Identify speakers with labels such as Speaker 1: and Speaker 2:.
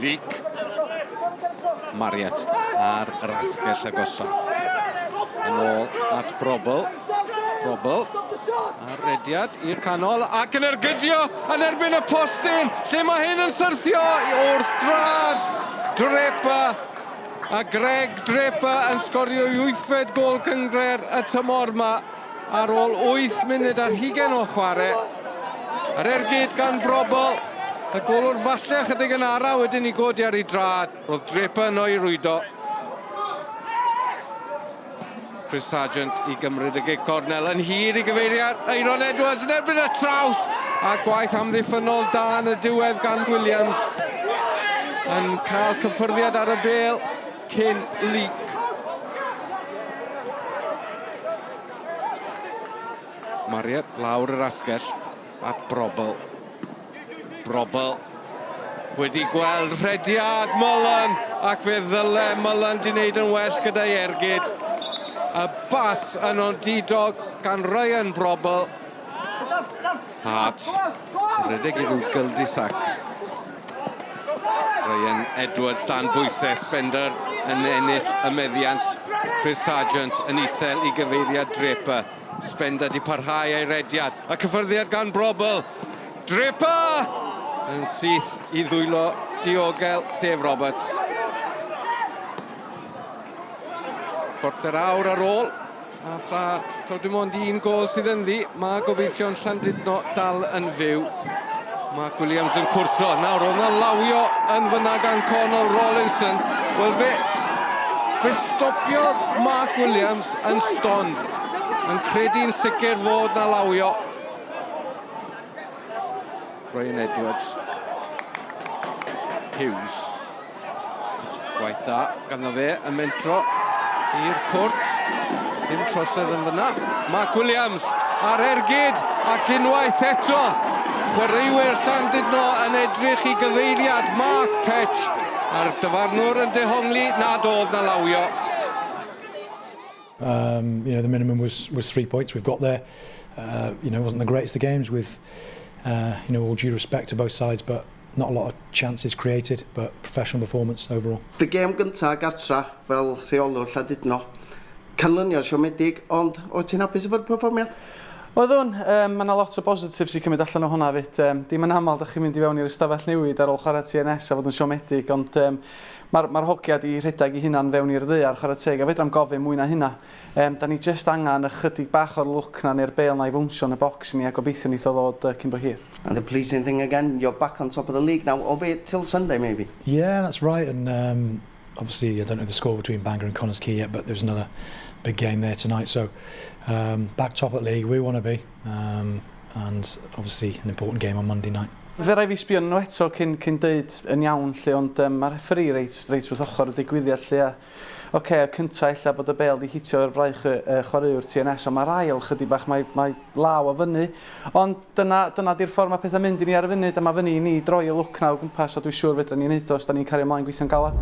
Speaker 1: Leek. Marriott ar yr asgell agosa. Yn ôl at Brobbel. Brobbel ar rediad i'r canol ac yn ergydio yn erbyn y postyn. Lle mae hyn yn syrthio wrth drad Draper. A Greg Draper yn sgorio ei wythfed gôl cynghrair y tymor yma ar ôl 8 munud ar hugain o chwarae. Yr ergyd gan Brobbel. Y golwr falle ychydig yn ara wedyn i godi ar ei drad. Roedd Draper yno i rwydo. Chris Sargent i gymryd y gic cornel yn hir i gyfeiriad Aeron Edwards yn erbyn y traws a gwaith amddiffynnol da yn y diwedd gan Williams yn cael cyffyrddiad ar y bêl cyn Leek. Marriott lawr yr asgell at Brobbel. Brobbel wedi gweld rhediad Mullen ac fe ddyle Mullen di wneud yn well gyda'i ergyd. Y bas yn odidog gan Ryan Brobbel. Hart rhedeg i ryw gul-de-sac. Ryan Edwards dan bwysau, Spender yn ennill y meddiant. Chris Sargent yn isel i gyfeiriad Draper. Spender di parhau ei rediad. Y cyffyrddiad gan Brobbel. Draper! Yn syth i ddwylo diogel Dave Roberts. Chwarter awr ar ôl. A thra taw dim ond un gôl sydd ynddi, mae gobeithion Llandudno dal yn fyw. Mark Williams yn cwrso. Nawr, oedd yna lawio yn fyna gan Conor Rawlinson. Wel, fe, fe stopiodd Mark Williams yn stond. Yn credu'n sicr fod na lawio. Brian Edwards. Hughes. Gwaith da ganddo fe yn mentro i'r cwrt. Dim trosedd yn fyna. Mark Williams ar ergyd ac unwaith eto chwaraewyr Llandudno yn edrych i gyfeiriad Mark Petch a'r dyfarnwr yn dehongli nad oedd na lawio.
Speaker 2: The minimum was 3 points. We've got there. It wasn't the greatest of games with all due respect to both sides, but not a lot of chances created, but professional performance overall.
Speaker 3: Dy gêm gynta gartra fel rheolwr Llandudno. Canlyniad siomedig, ond oedd ti'n hapus efo'r perfformiad?
Speaker 4: Oeddwn, mae yna lot o positives i cymryd allan o hwnna fyd. Dim yn aml da chi'n mynd i fewn i'r ystafell newid ar ôl chwarae TNS a fod yn siomedig, ond mae'r ma hogia di rhedeg i hunan fewn i'r ddaear chwarae teg, a fedra'm gofyn mwy na hynna. Da ni jyst angen ychydig bach o'r lwc na neu'r bêl na i fownsio yn y bocs i ni a gobeithio neith o ddod cyn bo hir.
Speaker 3: And the pleasing thing again, you're back on top of the league now, albeit till Sunday maybe.
Speaker 2: Yeah, that's right. And obviously, I don't know the score between Bangor and Connah's Quay yet, but there's another big game there tonight. So back top at league, we want to be. And obviously an important game on Monday night.
Speaker 4: Fe rai fi sbio nhw eto cyn deud yn iawn lle, ond mae'r referee reit wrth ochr y digwyddiad lle a okay, y cynta ella bod y bêl di hitio ar fraich y chwaraewr TNS, ond mae'r ail chydig bach mae law o fyny. Ond dyna di'r ffordd mae pethau'n mynd i ni ar y funud, a mae fyny i ni droi y lwc na o gwmpas, a dwi'n siŵr fedra ni'n neud o os da ni'n cario ymlaen gweithio'n galad.